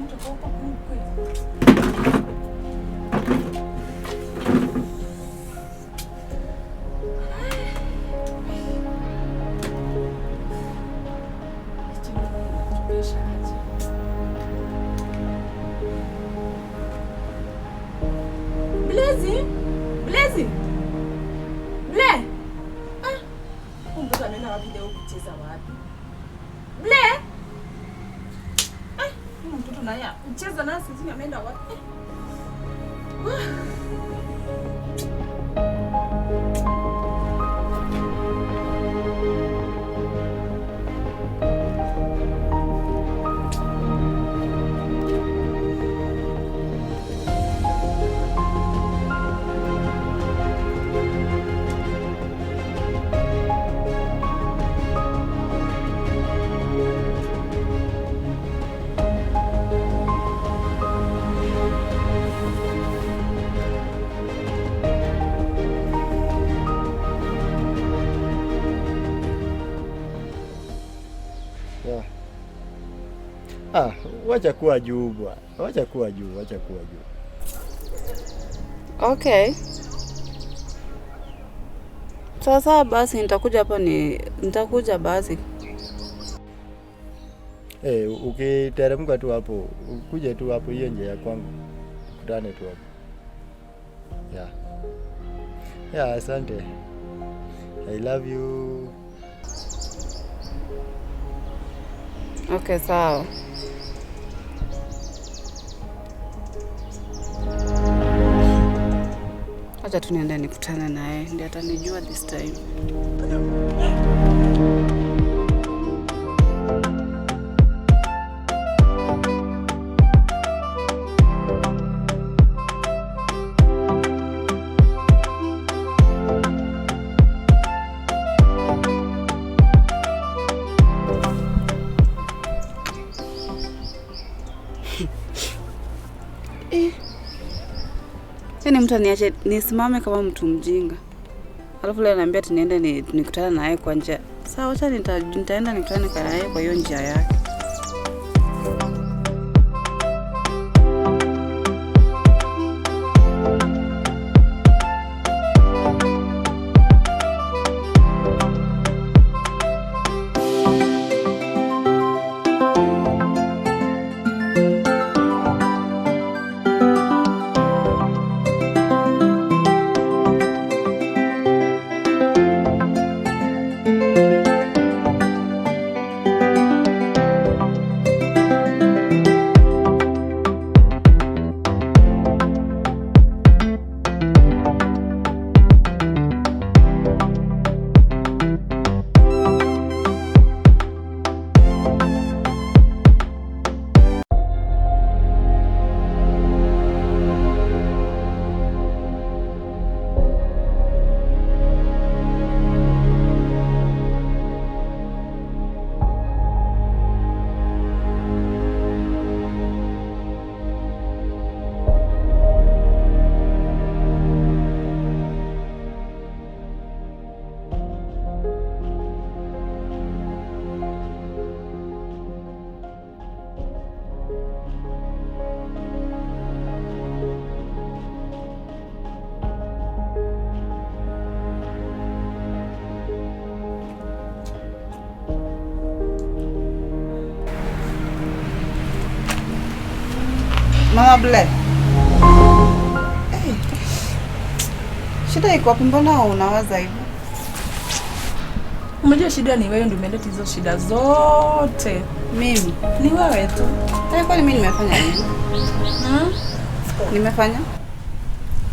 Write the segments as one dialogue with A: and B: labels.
A: Mtu kwa huko kweli. Blazy? Blazy? Ble? Ah. Huyu mtoto anaenda wapi leo kucheza wapi? Ble? Ah, huyu mtoto naye kucheza nasi sijui ameenda wapi? Ah.
B: Yeah. Ah, wacha kuwa juu bwana. Wacha kuwa juu, wacha kuwa juu.
C: Okay. Sasa basi nitakuja hapa nitakuja basi.
B: Eh, ukiteremka tu hapo, ukuje tu hapo hiyo njia ya kwangu. Tukutane tu hapo. Yeah. Yeah, asante. I love you.
C: Okay, sawa. Acha tu niende nikutane naye, ndiye atanijua this time. Yaani mtu aniache nisimame kama mtu mjinga. Alafu leo ananiambia ati niende nikutane naye kwa njia. Sawa, acha nitaenda nikutane naye kwa hiyo njia yake. Mama Ble. Hey. Shida iko wapi? Mbona unawaza hivyo?
A: Unajua shida ni wewe ndio umeleta hizo shida zote.
C: Mimi?
A: Ni wewe tu.
C: Kwani mimi nimefanya nini? Nimefanya?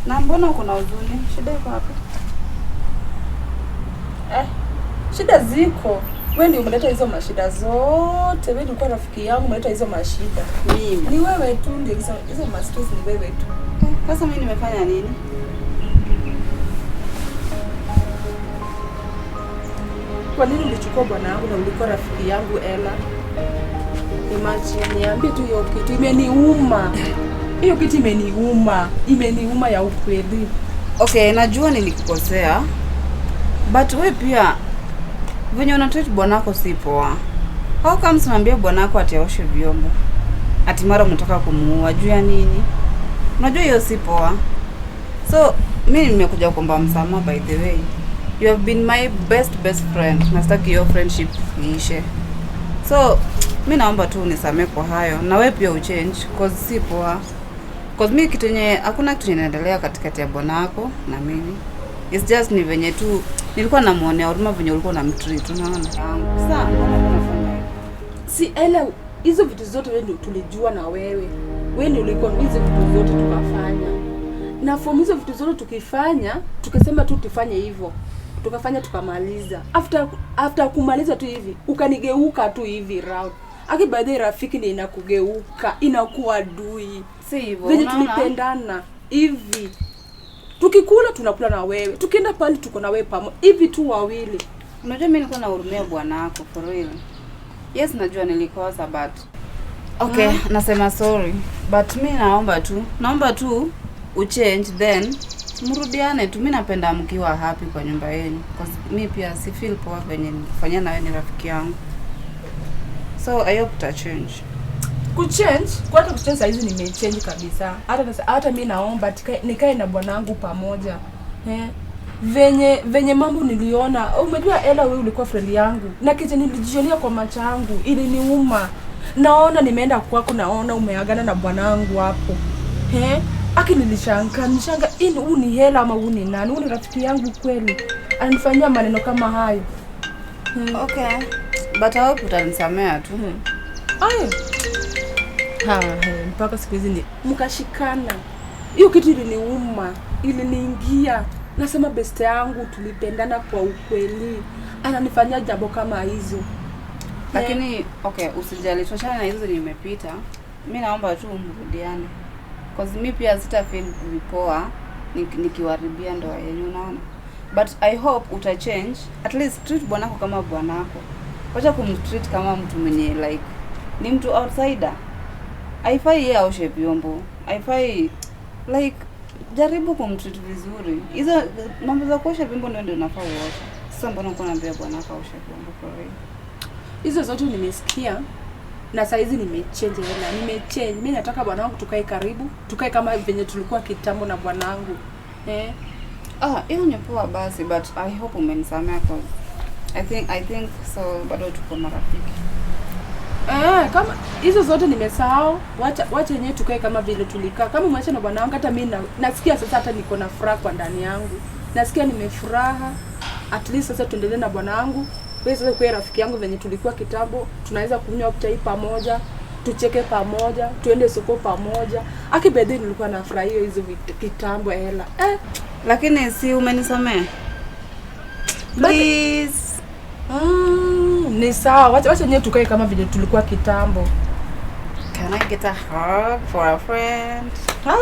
C: Na mbona uko na huzuni? Shida iko wapi?
A: Shida ziko. Wewe ndio umeleta hizo mashida zote. Wewe ndio rafiki yangu umeleta hizo mashida.
C: Mimi?
A: Ni wewe tu ndio hizo ma-stress ni wewe tu.
C: Sasa mimi nimefanya nini?
A: Kwa nini ulichukua bwana wangu na ulikuwa rafiki yangu Ella? Imagine, niambie tu hiyo kitu imeniuma. Hiyo kitu imeniuma. Imeniuma ya ukweli.
C: Okay, najua nilikukosea. But wewe pia venye unatreat bwanako si poa. How comes unaambia bwanako ati aoshe vyombo? Ati mara mnataka kumuua juu ya nini? Unajua hiyo si poa. So mi nimekuja kuomba msamaha, by the way. You have been my best best friend. Na sitaki hiyo friendship iishe. So mi naomba tu unisamee kwa hayo, na wewe pia uchange, cause si poa. Cause mi kitu yenye, hakuna kitu yenye inaendelea katikati ya bwana wako na mimi. It's just ni venye tu nilikuwa namuonea huruma venye ulikuwa unamtreat, unaona? Sasa mbona unafanya hivyo?
A: Si Ella, hizo vitu zote wewe ndio tulijua na wewe. Wewe ndio ulikuwa hizo vitu zote tukafanya. Na from hizo vitu zote tukifanya, tukasema tu tufanye hivyo. Tukafanya tukamaliza. After kumaliza tu hivi, ukanigeuka tu hivi round. Aki by the way, rafiki ni inakugeuka, inakuwa adui.
C: Si hivyo.
A: Venye
C: Unaona?
A: tulipendana hivi. Tukikula tunakula na wewe. Tukienda pale tuko na wewe pamoja. Hivi tu wawili.
C: Unajua mimi nilikuwa nahurumia bwana wako for real. Yes, najua nilikosa, but okay, nasema sorry. But mi naomba tu uchange, then mrudiane tu. Mi napenda mkiwa happy kwa nyumba yenu. Cause mi pia si feel poa venye nilifanyia na wewe, ni rafiki yangu. So I hope uta change.
A: Kuchange kwa hata kuchange saizi nimechange kabisa. Hata mi naomba nikae na bwanangu pamoja, eh? Venye mambo niliona, umejua Ella, wewe ulikuwa friend yangu, na kitu nilijionea kwa macho yangu iliniuma. Naona nimeenda kwako, naona umeagana na bwanangu hapo, eh? Aki nilishangaa, hii huu ni Hela ama huu ni nani? Huu ni rafiki yangu kweli ananifanyia maneno kama hayo?
C: Okay. But I hope utanisamea tu.
A: Ayo. Ha, he, mpaka siku hizi ni mkashikana. Hiyo kitu iliniuma, iliniingia. Nasema best yangu tulipendana kwa ukweli, ananifanyia jambo kama hizo.
C: Lakini okay, usijali, tuachane na hizo zenye imepita. Mi naomba tu mrudiane. Cause mi pia sita feel vipoa nikiwaharibia ndoa yenu, unaona? But I hope uta change. At least treat bwanako kama bwanako. Wacha kumtreat kama mtu mwenye like ni mtu outsider. Haifai yeye aoshe vyombo. Haifai, like, jaribu kumtreat vizuri. Hizo mambo za kuosha vyombo ndio unafaa uoshe. Sasa mbona uko unaambia bwanako aoshe vyombo, for real?
A: Hizo zote nimesikia na saizi nimechange hela, nimechange. Mimi nataka bwanangu tukae karibu, tukae kama venye tulikuwa kitambo na bwanangu. Eh?
C: Ah, hiyo ni poa basi, but I hope umenisamea, cause I think so bado tuko marafiki.
A: Eh, kama hizo zote nimesahau, wacha yenyewe tukae kama vile tulikaa. Kama umeacha na bwana wangu, hata mimi nasikia sasa hata niko na furaha kwa ndani yangu. Nasikia nimefuraha. At least sasa tuendelee na bwana wangu. Wewe sasa kwa rafiki yangu venye tulikuwa kitambo, tunaweza kunywa chai pamoja, tucheke pamoja, tuende soko pamoja. Aki bedhi nilikuwa nafurahia hizo kitambo hela. Eh,
C: Lakini si umenisamea? Please.
A: Ni sawa. Wacha yenyewe tukae kama vile tulikuwa kitambo.
C: Can I get a hug for a friend?
A: Ah.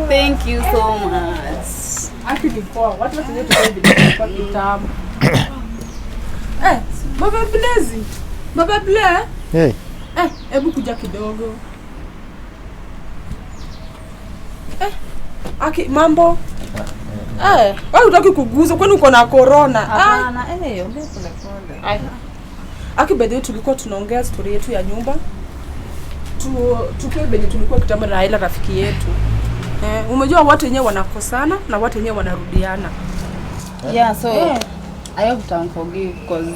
C: Thank you so much.
A: Aki ni poa. Watu wenyewe tukae vile tulikuwa kitambo. Eh, Baba Blazi. Baba Ble.
B: Hey,
A: Eh, hebu kuja kidogo. Eh, Aki mambo. Eh, wewe hutaki kuguza, kwani uko na corona? Ah,
C: Hapana, eh, ongea pole pole.
A: Aki, by the way, tulikuwa tunaongea story yetu ya nyumba. Tukiwa venye tulikuwa kitambo na Raila rafiki yetu. Eh, umejua watu wenyewe wanakosana na watu wenyewe wanarudiana.
C: Yeah, so
A: Eh.
C: I hope utamforgive, cause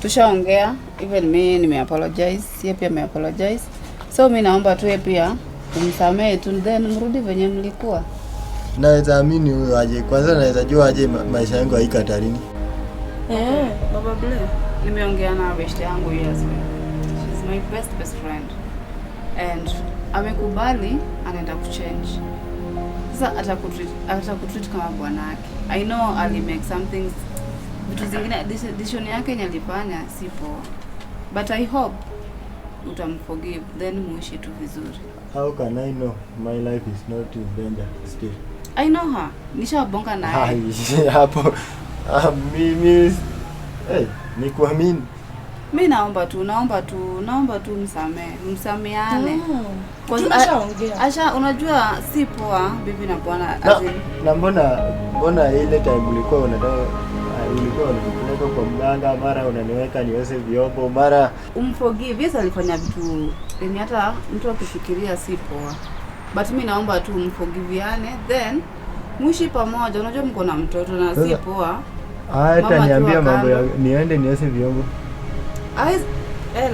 C: tushaongea, even me nimeapologize, yeye pia ameapologize. So mi naomba tu yeye pia umsamehe tu, then mrudi venye mlikuwa.
B: Naweza amini huyo aje? Kwanza naweza jua aje maisha yangu haiko hatarini?
A: Eh.
C: Baba Ble, nimeongea na best yangu as well. She's my best best friend. And amekubali anaenda kuchange. Sasa atakutreat kama bwanake. I know ali make some things, vitu zingine, decision yake yenye alifanya si poa. But I hope utamforgive, then muishi tu vizuri.
B: How can I know my life is not in danger still?
C: I know her. Nishabonga naye.
B: Ai, hapo, ah, mimi, hey, ni kuamini.
C: Mimi naomba tu, naomba tu msamee, msameane.
A: Tumeshaongea.
C: Asha, unajua si poa bibi na bwana
B: na mbona ile time ulikuwa unataka ulikuwa unanipeleka kwa mganga, mara unaniweka nioshe vyombo, mara
C: umforgive. Yes, alifanya vitu yenye hata mtu akifikiria si poa. But mimi naomba tu mforgiveane then mwishi pamoja. Unajua mko na mtoto na si poa.
B: Hata niambia mambo ya niende nioshe vyombo.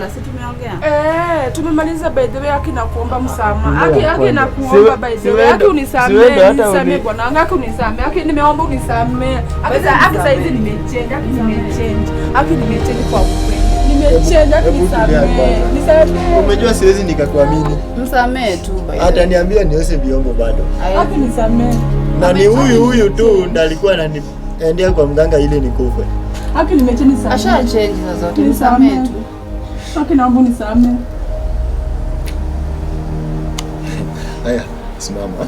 C: La si tumeongea.
A: Tumemaliza by the way. Aki nakuomba msamaha. Aki nakuomba by the way. Aki unisamee, unisamee bwana. Aki unisamee. Aki nimeomba unisamee. Aki sasa hizi nimechange, aki nimechange. Aki nimechange kwa ukweli. Nimechange, aki nisamee. Nisamee.
B: Umejua siwezi nikakuamini.
C: Msamee tu by the way.
B: Hata niambia nioshe vyombo bado.
A: Aki nisamee.
B: Na ni huyu tu ndo alikuwa ananiendea kwa mganga ili nikufe.
A: Aki nimechange nisamee.
C: Asha change zote. Nisamee tu.
A: Aki naomba unisamee.
B: Haya, simama.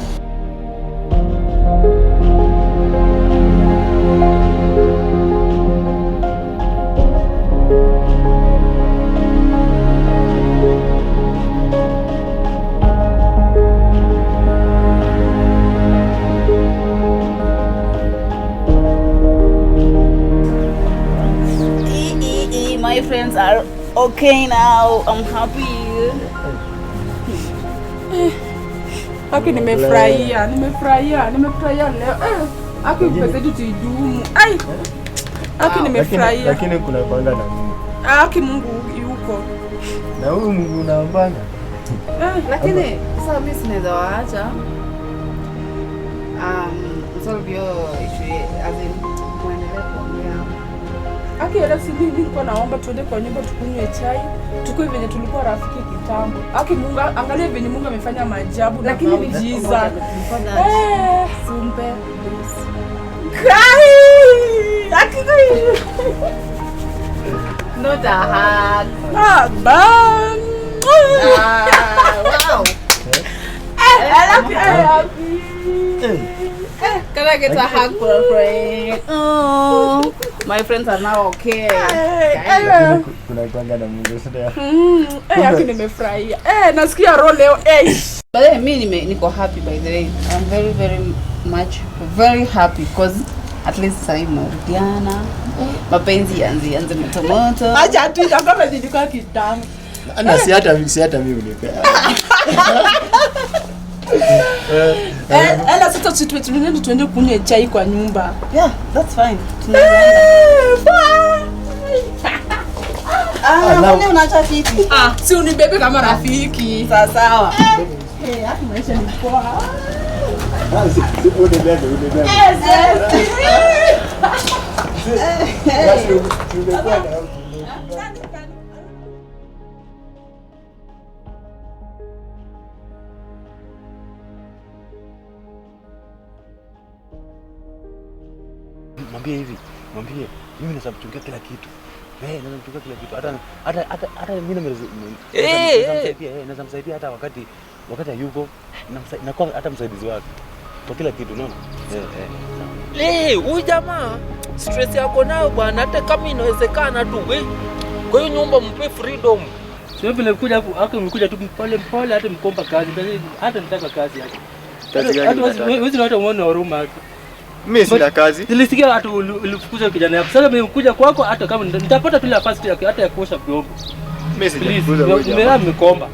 C: My friends are okay now. I'm happy.
A: Aki nimefurahia, nimefurahia leo. Aki pesa yetu tuidumu. Ai. Aki nimefurahia.
B: Lakini kuna panga na Mungu.
A: Aki Mungu yuko.
B: Na huyu Mungu unaombanga.
C: Lakini sasa mimi sinaweza waacha. Solve your issue as in muendelee kuongea.
A: Aki ela si mimi nilikuwa naomba tuende kwa nyumba tukunywe chai, tukue venye tulikuwa rafiki kitambo. Aki Mungu angalia venye Mungu amefanya maajabu na miujiza. Sumpe lusi. Kai! Aki kai.
C: Not a hug.
A: Ah, bam.
C: Wow.
A: I love you.
C: Can I get a hug for a friend? Oh, my friends are now okay.
B: Kuna kwanga na Mungu sasa.
A: Aki nimefurahia. Nasikia roho leo.
C: By the way, mimi niko happy by the way. I'm very very much very happy because at least sasa hivi mmerudiana. Mapenzi yanze moto moto.
A: Acha tu kama nilikuwa kitambo.
B: Na si hata mimi unipe.
A: Ela sasa tuende tuende kunywa chai kwa nyumba.
C: Yeah, that's fine. Mbona unaacha kiti?
A: Si unibebe kama rafiki.
C: Sawa sawa.
A: Hapo maisha ni poa.
B: Si unibebe.
A: Yes.
D: Mwambie hivi, mwambie mimi naweza mchungia kila kitu. Naweza mchungia kila kitu. Hata mimi naweza msaidia hata wakati hayuko, nakuwa hata msaidizi wake kwa kila kitu, unaona?
E: Huyu jamaa stress yako nayo bwana, hata kama inawezekana tu we. Kwa hiyo nyumba mpe freedom.
F: Sio vile kuja hapo, hapo umekuja tu pole pole hata mkomba kazi, hata nitaka kazi yake.
B: Kazi gani?
F: Wewe hata uone huruma hapo.
B: Mimi sina kazi.
F: Nilisikia hata ulifukuza kijana yako. Sasa nimekuja kwako hata kama nitapata tu nafasi yake hata ya kuosha vyombo.
B: Mimi sijafukuza wewe jamaa.
F: Mimi nimekomba.